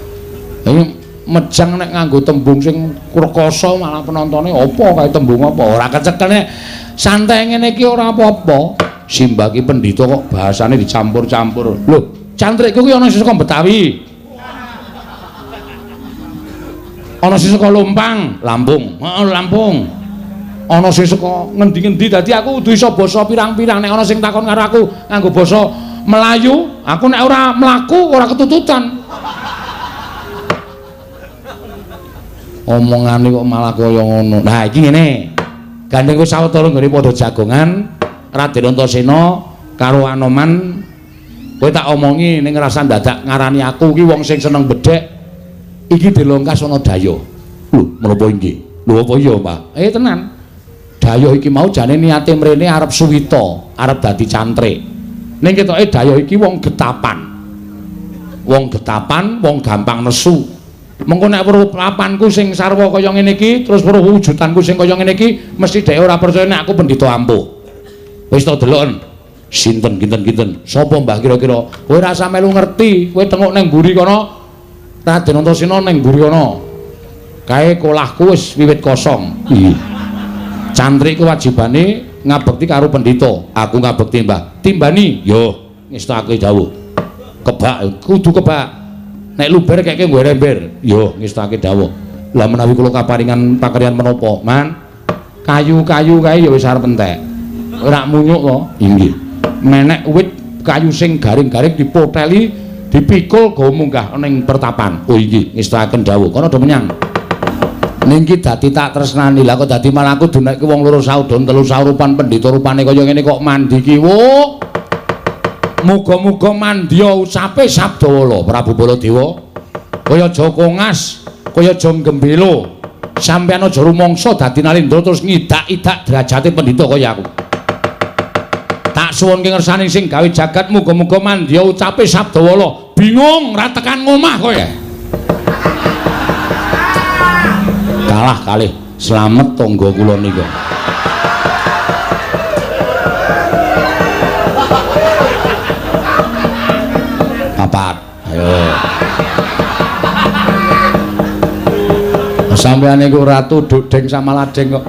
Ini mejang nek nganggo tembung sing rekoso malah penontone apa kae tembung apa ora kecekel. Nek santai ngene iki ora apa-apa. Simbah ki pendhita kok bahasane dicampur-campur. Lho, cantrikku ki ana sing saka Betawi. Ana sing saka Lumpang, Lampung. Heeh, Lampung. Ana sing saka ngendi-ngendi, dadi aku kudu iso basa pirang-pirang. Nek ana sing takon karo aku nganggo basa Melayu, aku nek ora mlaku ora ketututan. Omongane kok malah kaya ngono. Nah, iki ngene. Gandeng wis sawetara nggone padha jagongan, Raden Antasena karo Anoman kowe tak omongi ning rasa dadak ngarani aku ki wong sing seneng bedhek. Iki dilongkas ana dayoh. Lho, menapa inggih? Lho apa iya, Pak? Tenan. Dayoh iki mau jane niate mrene arep suwita, arep dadi cantrik. Ning ketoke dayoh iki wong getapan. Wong getapan, wong gampang nesu. Mengko nek weruh papanku sing sarwa kaya ngene iki, terus weruh wujudanku sing kaya ngene iki, mesti dhek ora percaya nek aku pendhita ampuh. Wis to deloken. Sinten kinten-kinten? Sapa Mbah kira-kira? Kowe ora usah melu ngerti, kowe tengok nang mburi kono. Raden Antasena nang mburi kono. Kae kolahku wis wiwit kosong. Iya. Cantrik kewajibane ngabekti karo pendhita. Aku ngabekti, Mbah. Timbani? Yo, ngestake dawuh. Kebak, kudu kebak. Nek luber keke nggo ember. Yo, ngestake dawuh. Lah menawi kula kaparingan pakaryan menapa, Man? Kayu-kayu kae ya wis arep entek. Ora munyuk to? Inggih. Menek wit kayu sing garing-garing dipoteli, dipikul go munggah ning pertapan. Oh inggih, ngestakaken dawuh. Kono do menyang. Ning iki dadi tak tresnani. Lah kok dadi malah aku dunekke wong loro saudon telu saurupan pendhita rupane kaya ngene kok mandi ki. Wo. Muga-muga mandya ucape Sabdawala Prabu Baladewa. Kaya aja kongas, kaya aja gembelo. Sampeyan aja rumangsa dadi nalindra terus ngidak-idak derajate pendhita kaya aku. Tak suwunke ngersane sing gawe jagat muga-muga mandya ucape Sabdawala. Bingung ra tekan ngomah kowe. Kalah kalih slamet tangga kula nika. Papat. Ayo. Sampeyan niku ratu dudeng sama ladeng kok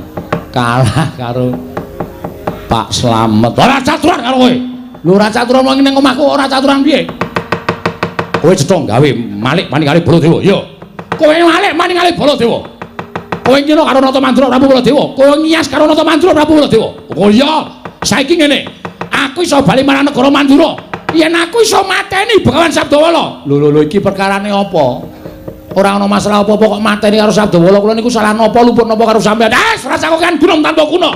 kalah karo Pak Slamet. Ora caturan karo kowe. Lho ora caturan wong ning omahku ora caturan piye? Kowe cetha gawe malik maning kali Baladewa. Yo. Kowe malik maning kali Baladewa. Kowe ngira karo Nata Mandura Prabu Baladewa. Kowe ngiyas karo Nata Mandura Prabu Baladewa. Oh iya, saiki ngene. Aku iso bali marang negara Mandura. Yen aku iso mateni Begawan Sabdawala. Lho lho lho iki perkarane apa? Ora ana masalah apa-apa kok mateni karo Sabdawala. Kula niku salah napa luput napa karo sampeyan? Eh, rasa kok kan gunung tanpa guna.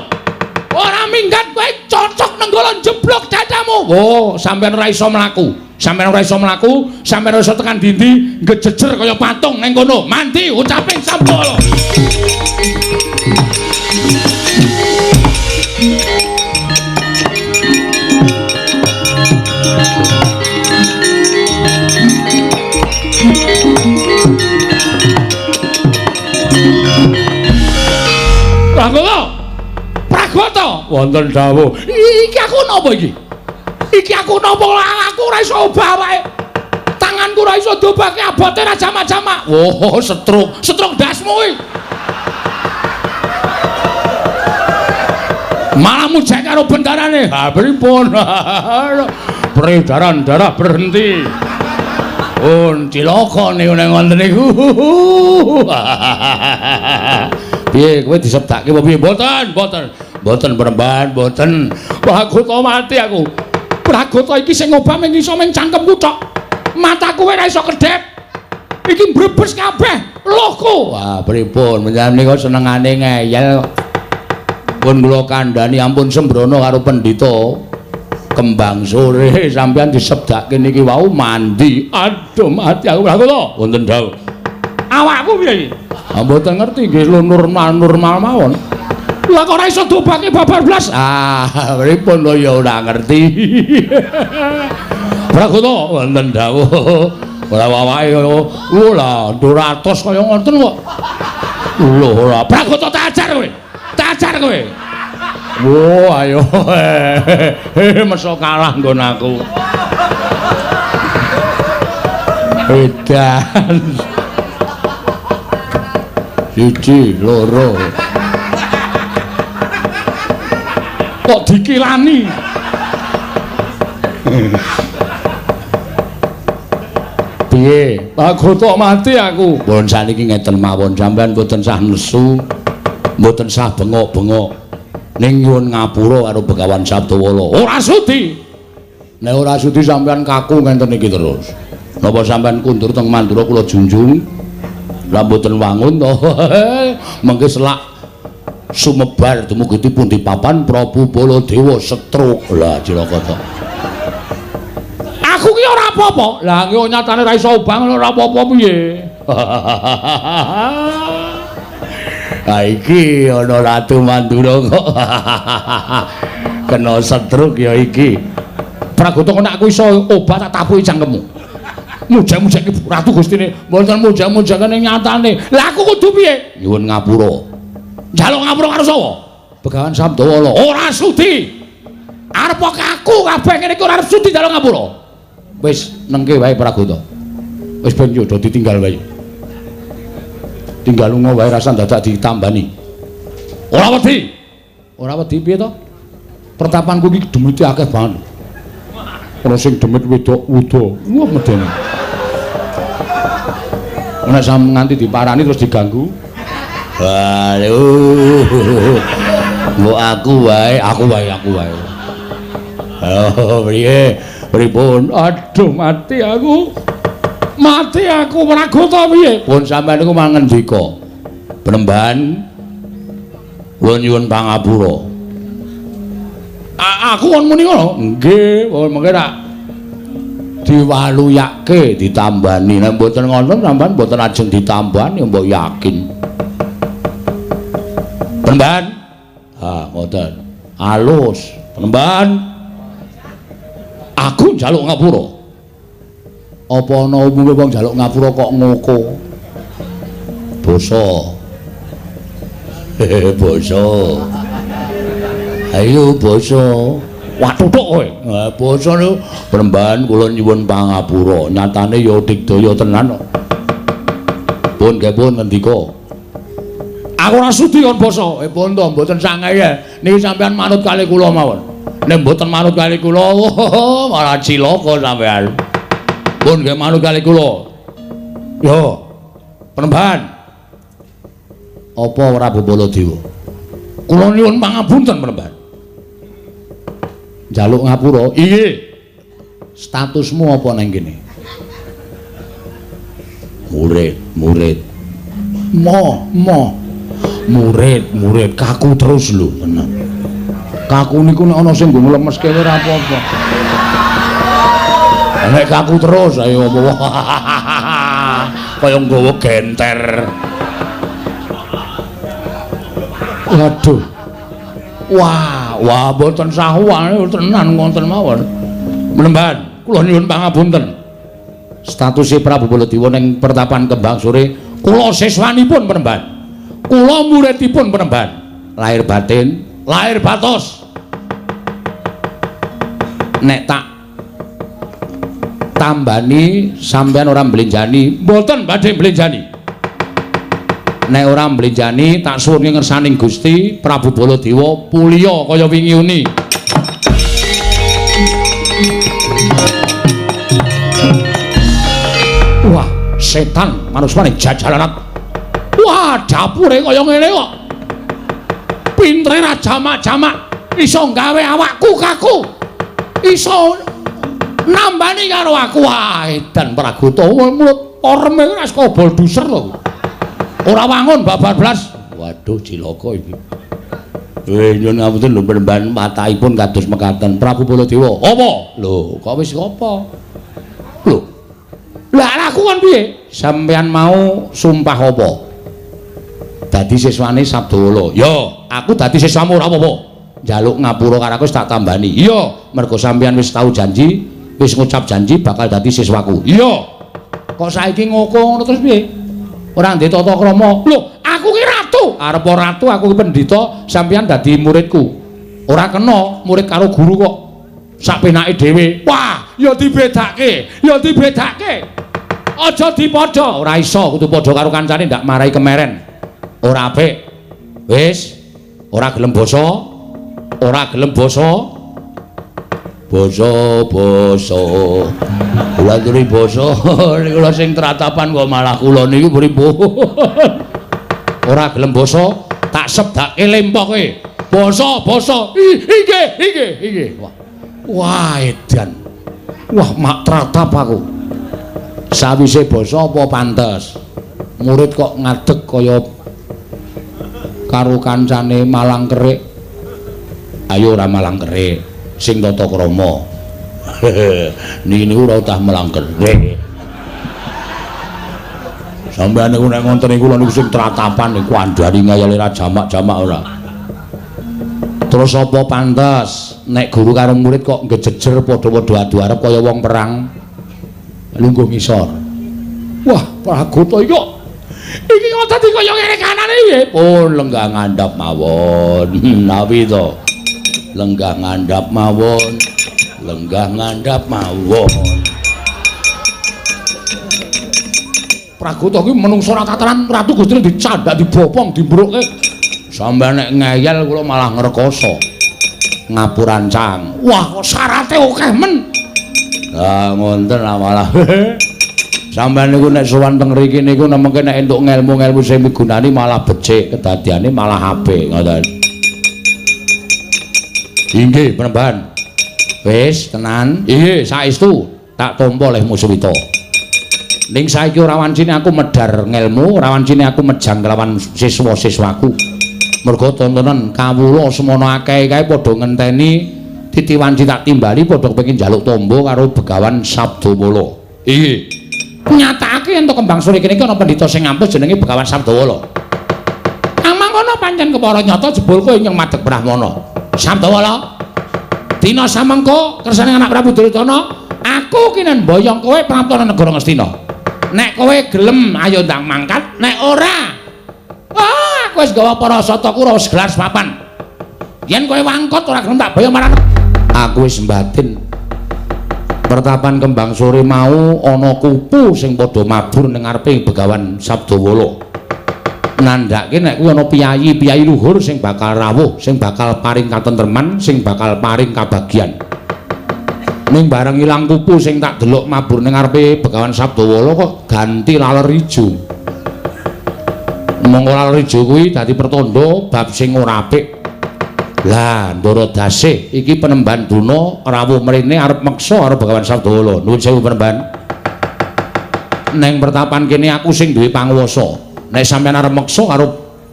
Ora minggat kowe cocok nenggala jeblok dadamu. Oh, sampeyan ora iso mlaku. Sampeyan ora iso mlaku, sampeyan ora iso tekan dindi, ngejejer kaya patung ning kono. Mandi ucaping Sabdawala. Pragoto. Pragoto wonten dawuh. Iki aku napa iki? Iki aku napa aku ora iso obah awake. Tanganku ora iso dobake abote ra jamak-jamak. Oh, setruk, setruk ndasmu kuwi. Malah mujek karo bendarane. Ha pripun? Peredaran darah berhenti. Pun cilaka niku nek wonten niku. Piye kowe disebdake apa piye? Mboten, mboten. Mboten peremban, mboten. Wah, aku to mati aku. Pragoto iki sing ngobah mung iso mung cangkemku tok. Mataku ora iso kedhep. Iki mbrebes kabeh lohku. Wah, pripun menjan nika senengane ngeyel. Pun kula kandhani ampun sembrono karo pendhita. Kembang sore sampeyan disebdake niki wau mandi. Aduh mati aku Pragoto. Wonten dawuh. Awakku piye iki? Ah mboten ngerti nggih normal-normal mawon. Lah kok ora iso dobake babar blas? Ah, pripun lho ya ora ngerti. Pragoto wonten dawuh. Ora awake kaya lah 200 kaya ngoten kok. Lho ora. Pragoto tak ajar kowe. Tak ajar kowe. Wo ayo. Meso kalah nggon aku. Edan. Siji, loro. Kok dikilani? Piye? Pragoto mati aku. Pun saniki ngeten mawon sampean mboten sah nesu, mboten sah bengok-bengok. Ning nyuwun ngapura karo Begawan Sabdawala. Ora sudi. Nek ora sudi sampean kaku ngenten iki terus. Napa sampean kundur teng Mandura kula junjung? Lah mboten wangun to. Mengke selak Sumebar dumugi pundi papan Prabu Baladewa setruk. Lah cilaka to. Aku ki ora apa-apa. Lah ki nyatane ora iso obah ngono ora apa-apa piye. Ha iki ana Ratu Mandura kok. Kena setruk ya iki. Pragota nek aku iso obah tak tapuki cangkemmu. Mujang-mujang Ratu Gustine mboten mujang-mujangane nyatane. Lah aku kudu piye? Nyuwun ngapura. Njaluk ngapura karo sapa? Begawan Sabdawala. Ora sudi. Arep aku kabeh ngene iki ora arep sudi njaluk ngapura. Wis nengke wae Pragota. Wis ben yo ditinggal wae. Tinggal lunga wae rasa dadak ditambani. Ora wedi. Ora wedi piye to? Pertapanku iki demite akeh banget. Ana sing demit wedok wuda. Wah medeni. Nek sam nganti diparani terus diganggu. Waduh. Mbok aku wae, aku wae, aku wae. Oh, piye? Pripun? Aduh, mati aku. Mati aku Pragota piye? Pun sampeyan niku mangendika. Penemban kula nyuwun pangapura. Aku kon muni ngono? Nggih, mengke rak diwaluyake ditambani. Nek mboten ngoten sampeyan mboten ajeng ditambani mbok yakin. Penemban. Ha, ngoten. Alus. Penemban. Aku njaluk ngapura. Apa ana umume wong njaluk ngapura kok ngoko? Basa. Hehe, basa. Ayo basa. Wah, tutuk kowe. Ha, basa niku Penemban kula nyuwun pangapura. Nyatane ya digdaya tenan kok. Pun nggih pun ngendika. Aku ora sudi kon basa. Pun to mboten sangae. Niki sampean manut kali kula mawon. Nek mboten manut kali kula, malah cilaka sampean. Pun nggih manut kali kula. Yo. Penemban. Apa Prabu Baladewa? Kula nyuwun pangapunten Penemban. Njaluk ngapura? Inggih. Statusmu apa nang kene? Murid, murid. Mo, mo. Murid, murid, kaku terus lho tenan. Kaku niku nek ana sing nggo nglemeske ora apa-apa. Nek kaku terus ayo apa. Kaya nggawa genter. Waduh. Wah, wah mboten sahuwane tenan ngoten mawon. Mlemban, kula nyuwun pangapunten. Statuse Prabu Baladewa ning pertapan Kembang Sore, kula siswanipun Penemban. Kula muridipun Penemban. Lahir batin, lahir batos. Nek tak tambani sampean ora mblenjani, mboten badhe mblenjani. Nek ora mblenjani tak suwunke ngersaning Gusti Prabu Baladewa puliya kaya wingi uni. Wah, setan manusane jajalanat. Wah, dapure kaya ngene kok. Pintere ra jamak-jamak iso gawe awakku kaku. Iso nambani karo aku. Wah, edan Pragota mulut oreme ora saka bolduser to. Ora wangun babar blas. Waduh, cilaka iki. Nyuwun ngapunten lho Penemban, matahipun kados mekaten. Prabu Baladewa. Apa? Lho, kok wis apa? Lho. Lah aku kon piye? Sampeyan mau sumpah apa? Dadi siswane Sabdawala. Ya, aku dadi siswamu ora apa-apa. Njaluk ngapura karo aku wis tak tambani. Iya, mergo sampeyan wis tau janji, wis ngucap janji bakal dadi siswaku. Iya. Kok saiki ngoko ngono terus piye? Ora ndek tata krama. Lho, aku ki ratu. Arep ratu aku ki pendhita, sampeyan dadi muridku. Ora kena murid karo guru kok sak penake dhewe. Wah, ya dibedake, ya dibedake. Aja dipadha, ora iso kudu padha karo kancane ndak marai kemeren. Ora apik. Wis, ora gelem basa, ora gelem basa. Basa basa. Kula aturi basa niku lho sing tratapan kok malah kula niku pripun. Ora gelem basa, tak sebdake lempoke. Basa basa. Inggih, inggih, inggih. Wah. Wah, edan. Wah, mak tratap aku. Sawise basa apa pantes? Murid kok ngadeg kaya karo kancane Malang Kerik. Ayo ora Malang Kerik, sing tata krama. Niki niku ora utah Malang Kerik. Sampeyan niku nek ngonten niku lho niku sing tratapan niku andhari ngayale ra jamak-jamak ora. Terus apa pantes nek guru karo murid kok ngejejer padha-padha adu arep kaya wong perang lungguh ngisor. Wah, Pragota iki kok iki kok dadi kaya ngene kanane piye? Pun lenggah ngandhap mawon. Nawi to. Lenggah ngandhap mawon. Lenggah ngandhap mawon. Pragota iki menungso ora tataran Ratu Gustine dicandak, dibopong, dimbrukke. Sampeyan nek ngeyel kula malah ngrekoso. Ngapurancang. Wah, kok syarate akeh men. Lah ngonten lah malah. Sampeyan niku nek sowan teng mriki niku nemengke nek entuk ngelmu-ngelmu sing migunani malah becik, kedadiane malah apik ngoten. Inggih, Panembahan. Wis tenan. Inggih, saestu tak tampa lehmu suwita. Ning saiki ora wancine aku medhar ngelmu, ora wancine aku mejang kelawan siswa-siswaku. Mergo tontonan kawula semono akeh kae padha ngenteni titi wanci tak timbali padha kepengin njaluk tombo karo Begawan Sabdawala. Inggih. Nyatakake yen to Kembang Sore kene iki ana pendhita sing ngampus jenenge Begawan Sabdawala. Amangkono pancen kepara nyata jebul kowe ing madeg Brahmana. Sabdawala, dina samengko kersane anak Prabu Duryudana, aku kinen mboyong kowe praptana negara Ngastina. Nek kowe gelem ayo ndang mangkat, nek ora, ah, aku wis gawa para sata Kurawa segelar sepapan. Yen kowe wangkot ora gelem tak boyong marang aku wis mbatin. Pertapan Kembang Sore mau ana kupu sing padha mabur ning ngarepe Begawan Sabdawala. Nandhake nek kuwi ana piyayi-piyayi luhur sing bakal rawuh, sing bakal paring katentreman, sing bakal paring kabagyan. Ning bareng ilang kupu sing tak delok mabur ning ngarepe Begawan Sabdawala kok ganti laler ijo. Monggo laler ijo kuwi dadi pertanda bab sing ora apik. Lah, Ndara Dasih iki Panembahan Durna rawuh mrene arep meksa karo Begawan Sabdawala. Nuwun sewu Panembahan. Neng pertapan kene aku sing duwe panguwasa. Nek sampeyan arep meksa karo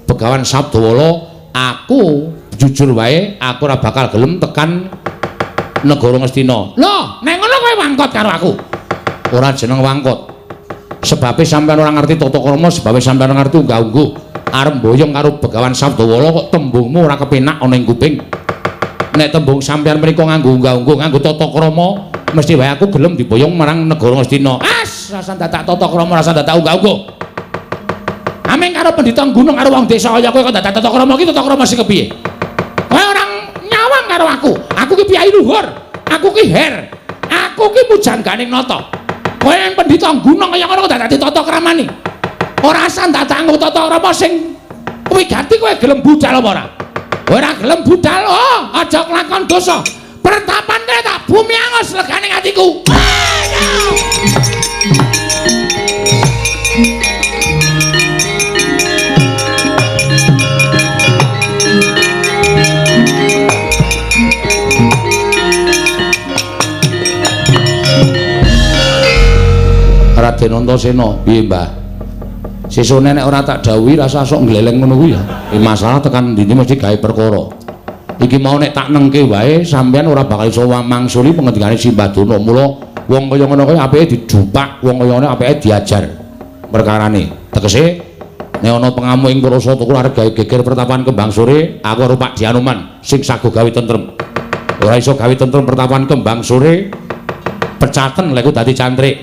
Begawan Sabdawala, aku jujur wae aku ora bakal gelem tekan negara Ngastina. Lho, nek ngono kowe wangkot karo aku. Ora jeneng wangkot. Sebabe sampeyan ora ngerti tata krama, sebabe sampeyan ora ngerti unggah-ungguh. Arep mboyong karo Begawan Sabdawala kok tembungmu ora kepenak ana ing kuping. Nek tembung sampeyan menika nganggo unggah-ungguh, nganggo tata krama, mesti wae aku gelem diboyong marang negara Ngastina. As, rasa dadak tata krama, rasa dadak unggah-ungguh. Ameng karo pendhita gunung karo wong desa kaya kowe kok dadak tata krama iki tata krama sing kepiye? Kowe ora nyawang karo aku. Aku ki piyayi luhur, aku ki her, aku ki pujangganing nata. Kowe yang pendhita gunung kaya ngono kok dadak tata kramane. Ora asal dadak nganggo tata krama sing wigati kowe gelem budal apa ora? Ora gelem budal, oh, aja kelakon dosa. Pertapan kene tak bumi angus legane atiku. Raden Antasena, piye Mbah? Sesone nek ora tak dawuhi rasa sok ngleleng ngono kuwi ya. Masalah tekan ndi mesti gawe perkara. Iki mau nek tak nengke wae sampeyan ora bakal iso mangsuli pengendikane Simbah Durna. Mula wong kaya ngono kuwi apike didupak, wong kaya ngono apike diajar perkarane. Tegese nek ana pengamuk ing Parasata kuwi arep gawe geger pertapan Kembang Sore, aku karo Pak Dianoman sing sago gawe tentrem. Ora iso gawe tentrem pertapan Kembang Sore, pecaten lek dadi cantrik.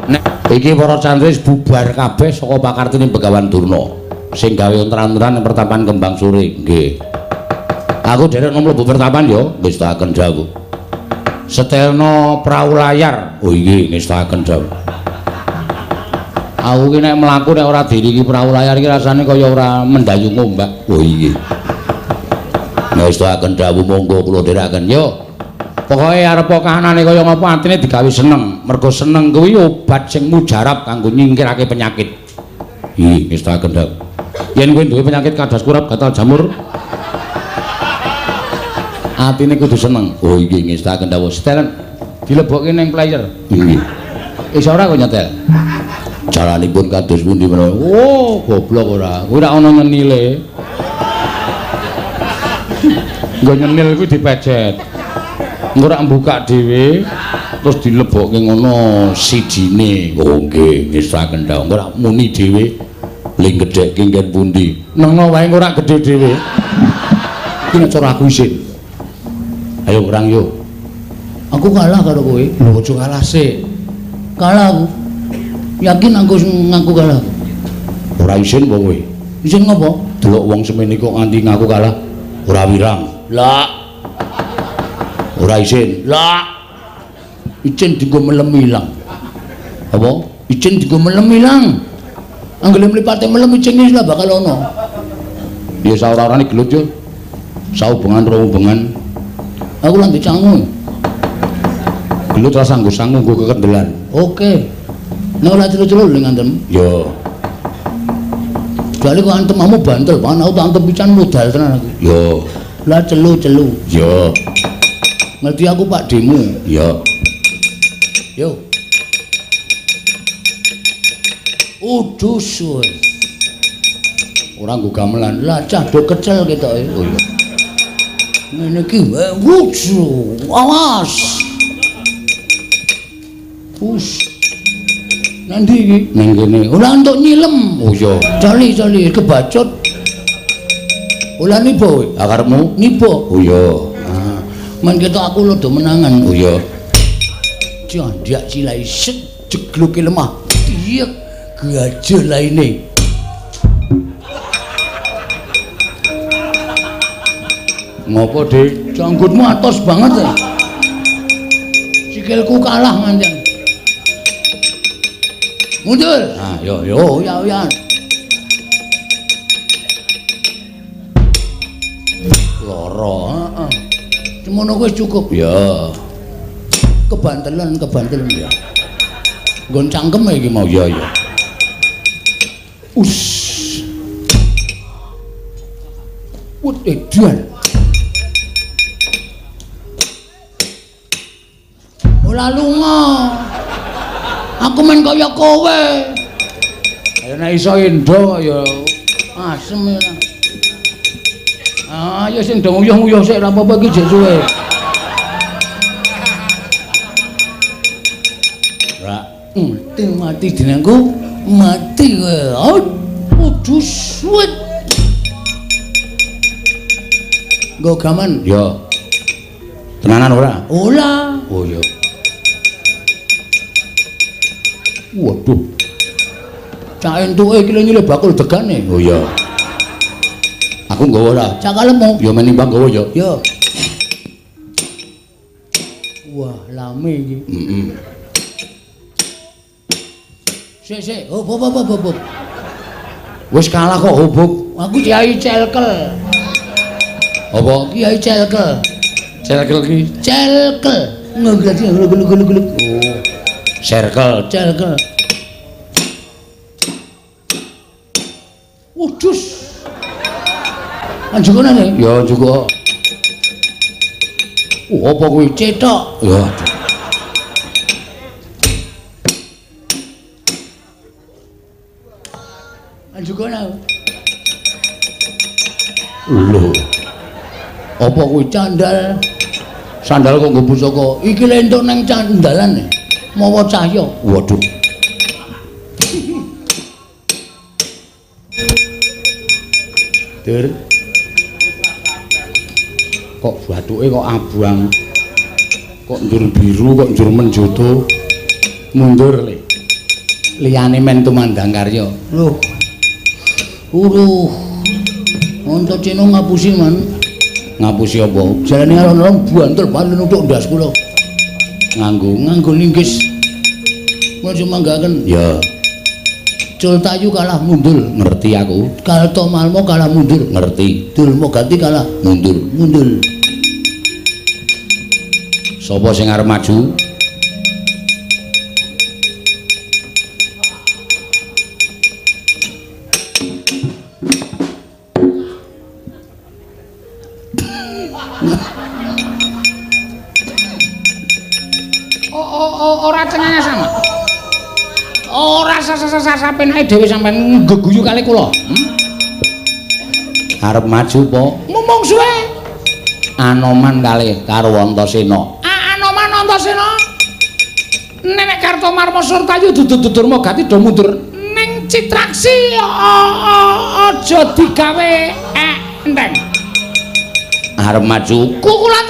Nek iki para cantrik bubar kabeh saka pakartine Begawan Durna sing gawe ontran-ontran ing pertapan Kembang Sore. Nggih. Aku derek mlebu pertapan ya, ngestakaken dawuh. Setelno prau layar. Oh inggih, ngestakaken dawuh. Aku ki nek mlaku nek ora diiriki prau layar iki rasane kaya ora mendayu ngombak. Oh inggih. Ngestakaken dawuh, monggo kula dherekaken. Yo. Pokoke arep kahanane kaya ngapa atine digawe seneng. Mergo seneng kuwi obat sing mujarab kanggo nyingkirake penyakit. Ih, ngestakaken dawuh. Yen kowe duwe penyakit kados kurap, gatal jamur, atine kudu seneng. Oh inggih, ngestakaken dawuh. Setelan dilebokke ning player. Inggih. Iso ora kok nyetel? Jalanipun kados pundi menawa? Oh, goblok ora. Kuwi ora ana nyenile. Nggo nyenil kuwi dipejet. Engko rak mbukak dhewe terus dilebokke ngono sijine. Oh nggih, ngesaken ta. Engko rak muni dhewe. Ling gedhekke nggen pundi? Nengno wae engko rak gedhe dhewe. Iki nek cara aku isin. Ayo perang yo. Aku kalah karo kowe. Lho aja kalah sik. Kalah aku. Yakin aku ngaku kalah. Ora isin apa kowe? Isin ngopo? Delok wong semene kok nganti ngaku kalah. Ora wirang. Lah. Ora isin. Lah. Icin dienggo melem ilang. Apa? Icin dienggo melem ilang. Anggere mlipate melem icin iki lah bakal ana. Ya saora-orane gelut yo. Saubengan rong-ubengan. Aku lan dicangu. Gelut rasa nggo sangu nggo kekendelan. Oke. Nek ora celu-celu ning antem. Yo. Jale kok antem amu bantel, pan aku tak antem pisan modal tenan aku. Yo. Lah celu-celu. Yo. Ngerti aku Pak Demu. Yo. Yo. Udus kowe. Ora nggo gamelan. Lah cah do kecel ketoke. Oh iya. Ngene iki wuts. Awas. Us. Nanti iki ning kene. Ora entuk nyilem. Oh iya. Coli-coli kebacut. Ora niba kowe. Ha karepmu niba. Oh iya. Ah. Men ketok aku rada menangan. Oh iya. Candak silai set jegluke lemah. Tiyek gajah laine. Ngopo, Dik? Janggutmu atos banget ya. Sikilku kalah nganti. Mundur. Ah, yo yo ya ya. Loro, heeh. Semono wis cukup. Ya. Kebantelan, kebantelan ya. Nggon cangkem iki mau ya ya. Us. Wut edan. Ora lunga. Aku men kaya kowe. Ayo nek iso endo ya asem ya. Ah, ya sing do nguyuh-nguyuh sik ora apa-apa iki jek suwe. Ora mati mati jenengku mati kowe. Aduh suwet. Nggo gaman. Ya. Tenanan ora? Ora. Oh iya. Waduh. Cak entuke iki lho nyilih bakul degane. Oh iya. Aku nggawa ora? Cak kalemu. Ya menimbang nggawa ya. Ya. Wah, lame iki. Heeh. Sik sik, hop hop hop hop. Wis kalah kok hobok. Aku Kiai Celkel. Apa? Kiai Celkel. Celkel ki? Celkel. Ngeglek glek glek. Oh. Circle. Celkel. Udus. Anjukane? Ya cukup. Oh, apa kuwi? Cetok. Ya. Anjukane. Lho. Apa kuwi candal? Sandal kok nggo pusaka? Iki lho entuk nang candalan. Mawa cahya. Waduh. Dur. Kok bathuke kok abang. Kok njur biru, kok njur menjoto. Mundur le. Liyane men tumandang karya. Lho. Uruh. Antacaena ngapusi, Man. Ngapusi apa? Jalane alon-alon banter banget nuthuk ndas kula. Nganggo nganggo linggis. Kula sumanggaken. Ya. Cultayu kalah mundur, ngerti aku. Kalto Malmo kalah mundur, ngerti. Dulma Gati kalah mundur, mundur. Sapa sing arep maju? Ora cengengesan. Ora sapenake dhewe sampean geguyu kali kula. Arep maju po? Ngomong suwe. Anoman kalih karo Antasena. Anoman Antasena. Nenek Kartomarma Surtayu dudu-dudurma gati do mundur ning Citraksi aja digawe enteng. Arep maju Kukula